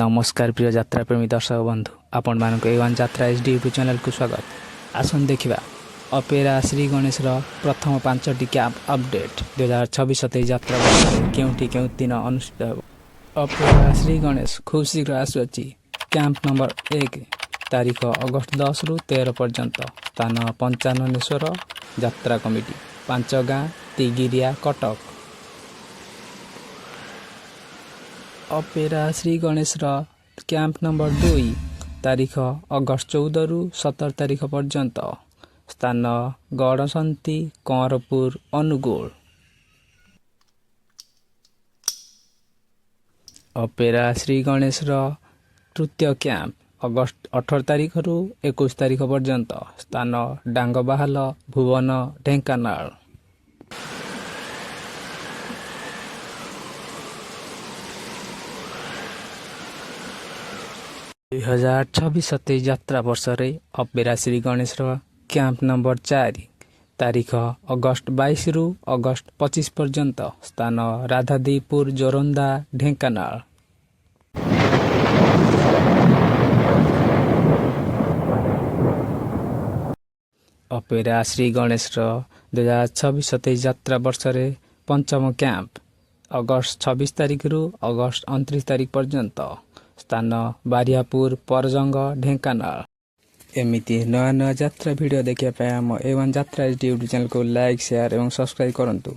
ନମସ୍କାର ପ୍ରିୟ ଯାତ୍ରାପ୍ରେମୀ ଦର୍ଶକ ବନ୍ଧୁ, ଆପଣମାନଙ୍କୁ ଏ ୱାନ୍ ଯାତ୍ରା ଏଚ୍ ଡି ୟୁଟ୍ୟୁବ୍ ଚ୍ୟାନେଲକୁ ସ୍ୱାଗତ। ଆସନ୍ତୁ ଦେଖିବା ଅପେରା ଶ୍ରୀ ଗଣେଶର ପ୍ରଥମ ପାଞ୍ଚଟି କ୍ୟାମ୍ପ ଅପଡେଟ୍, 2026-27 ଯାତ୍ରା ବର୍ଷରେ କେଉଁଠି କେଉଁ ଦିନ ଅନୁଷ୍ଠିତ ହେବ। ଅପେରା ଶ୍ରୀ ଗଣେଶ ଖୁବ୍ ଶୀଘ୍ର ଆସୁଅଛି। କ୍ୟାମ୍ପ ନମ୍ବର 1, ତାରିଖ ଅଗଷ୍ଟ 10ରୁ 13 ପର୍ଯ୍ୟନ୍ତ, ସ୍ଥାନ ପଞ୍ଚାନନେଶ୍ୱର ଯାତ୍ରା କମିଟି, ପାଞ୍ଚଗାଁ, ତିଗିରିଆ, କଟକ। ଅପେରା ଶ୍ରୀ ଗଣେଶର କ୍ୟାମ୍ପ ନମ୍ବର 2, ତାରିଖ ଅଗଷ୍ଟ 14ରୁ 17 ତାରିଖ ପର୍ଯ୍ୟନ୍ତ, ସ୍ଥାନ ଗଡ଼ସନ୍ତି, କଅଁରପୁର, ଅନୁଗୁଳ। ଅପେରା ଶ୍ରୀ ଗଣେଶର ତୃତୀୟ କ୍ୟାମ୍ପ ଅଗଷ୍ଟ 18 ତାରିଖରୁ 21 ତାରିଖ ପର୍ଯ୍ୟନ୍ତ, ସ୍ଥାନ ଡାଙ୍ଗବାହାଲ, ଭୁବନ, ଢେଙ୍କାନାଳ। 2026-27 ଯାତ୍ରା ବର୍ଷରେ ଅପେରା ଶ୍ରୀ ଗଣେଶର କ୍ୟାମ୍ପ ନମ୍ବର 4, ତାରିଖ ଅଗଷ୍ଟ 22ରୁ ଅଗଷ୍ଟ 25 ପର୍ଯ୍ୟନ୍ତ, ସ୍ଥାନ ରାଧାଦେଇପୁର, ଜୋରନ୍ଦା, ଢେଙ୍କାନାଳ। ଅପେରା ଶ୍ରୀ ଗଣେଶର 2026-27 ଯାତ୍ରା ବର୍ଷରେ ପଞ୍ଚମ କ୍ୟାମ୍ପ ଅଗଷ୍ଟ 26 ତାରିଖରୁ ଅଗଷ୍ଟ 29 ତାରିଖ ପର୍ଯ୍ୟନ୍ତ, ସ୍ଥାନ ବାରିଆପୁର, ପରଜଙ୍ଗ, ଢେଙ୍କାନାଳ। ଏମିତି ନୂଆ ନୂଆ ଯାତ୍ରା ଭିଡ଼ିଓ ଦେଖିବା ପାଇଁ ଆମ ଏ ୱାନ୍ ଯାତ୍ରା ଏଚ୍ ଡି ୟୁଟ୍ୟୁବ୍ ଚ୍ୟାନେଲକୁ ଲାଇକ୍, ସେୟାର ଏବଂ ସବସ୍କ୍ରାଇବ୍ କରନ୍ତୁ।